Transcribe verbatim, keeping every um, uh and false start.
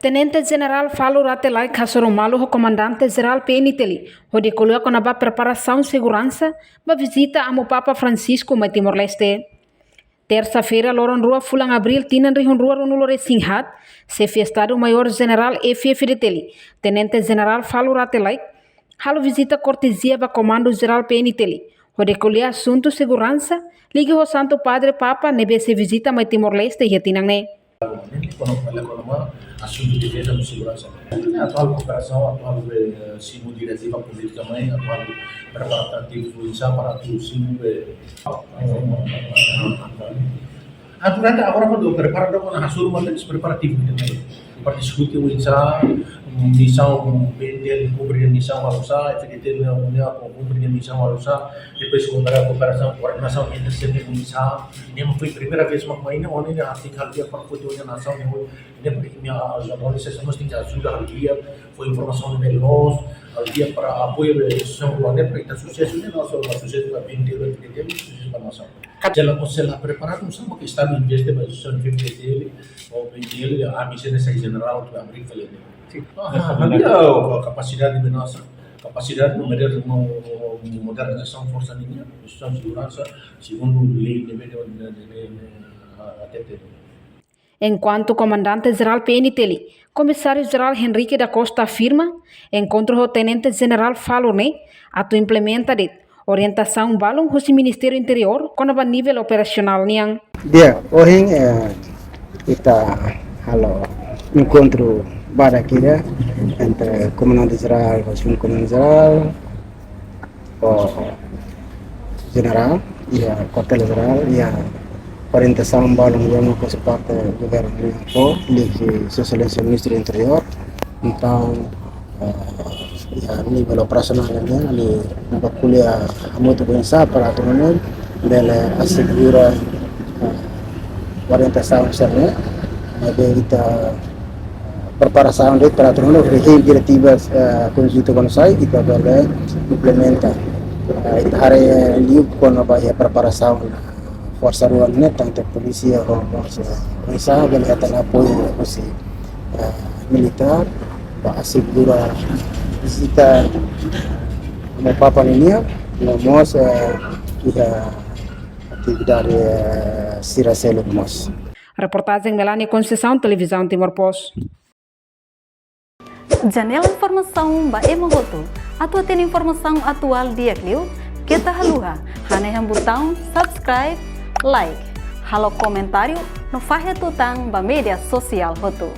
Tenente Jenerál Falur Rate Laek hasoru malu ho Komandante Jerál P N T L, hodi ko'alia kona-ba preparasaun seguransa ba vizita Amu Papa Francisco mai Timor-Leste. Tersa-feira, loron rua fulan Abríl, tinan rihun rua ruanulu resin haat, Xefe Estadu Maiór Jenerál F F D T L, Tenente Jenerál Falur Rate Laek, halo vizita kortezia ba Komandu Jerál P N T L, hodi ko'alia asuntu seguransa liga ho Santu Padre Papa ne'ebé sei vizita mai Timor-Leste iha tinan ne'e. Ne'e kona-ba, kona-ba asuntu defeza no seguransa. Atuál kooperasaun, atuál, eh, simu diretiva polítika mai, atuál preparativu oinsá para atu simu, eh, ah, durante agora, kuandu prepara, kuandu hasoru malu, preparativu ida-ne'e mai. Para diskute oinsá misaun P N T L kumpre misaun oinsá, F F D T L kumpre misaun oinsá, depois koopera-, kooperasaun, koordenasaun entre sete oinsá. Ne'e foin primeira vez mak mai ne'e, ohin ne'e atu halo di'ak para foti oinsá nasaun ne'e, ne'e para imi jornalista, nós tenke ajuda halo di'ak, fó informasaun ne'e loos, halo di'ak para apoiu ba instituisaun rua ne'e, para ita susesu ne'e, la'ós só ba susesu ba P N T L, F F D T L, susesu ba nasaun. Sela, sela preparadu, saida mak Estadu investe ba instituisaun F F D T L, ou P N T L, ami sira sai jenerál, atu abri kali ne'e. Sin. Ah, ah, ami iha kapasidade ba nasaun, kapasidade no modern-, no, no modernizasaun forsa nian, instituisaun seguransa, segundu lei ne'ebé, ne'ebé, ne'ebé, ne'ebé, ah, A T T. Enkuantu Komandante Jerál P N T L, Komisáriu Jerál Henrique da Costa afirma, enkontru ho Tenente Jenerál Falur ne'e atu implementa de'it orientasaun balun husi Ministériu Interiór kona-ba nivel operasionál nian. Di'ak, ohin, eh, ita halo enkontru badak ida entre Komandante Jerál ho Segundu Komandante Jerál, ho Jenerál, iha Kuartél Jerál, iha orientasaun balun ne'ebé mak husi parte governu nian fó, liuhusi Sua Exelénsia Ministru Interiór. Entaun, eh, iha nivel operasionál nian, ami bá ko'alia hamutuk oinsá para atu nune'e bele asegura, eh, orientasaun sira-ne'e, maibé ita preparasaun de'it para atu nune'e, hein diretivas, eh, konjuntu kona-ba sai, ita bele implementa. Eh, ita haree liu kona-ba iha preparasaun forsa rua ne'e, tantu polísia ho, ho, oinsá bele hetan apoiu husi, eh, militár, para asegura vizita Amu Papa nian, no mós, eh, iha atividade, eh, sira seluk mós. Reportajen Melania Conceição, Televizaun Timor Post. Janela informasaun ba ema hotu. Atu hatene informasaun atuál di'ak liu, keta haluha hanehan butaun subscribe, like, halo komentáriu no fahe tutan ba média sosiál hotu.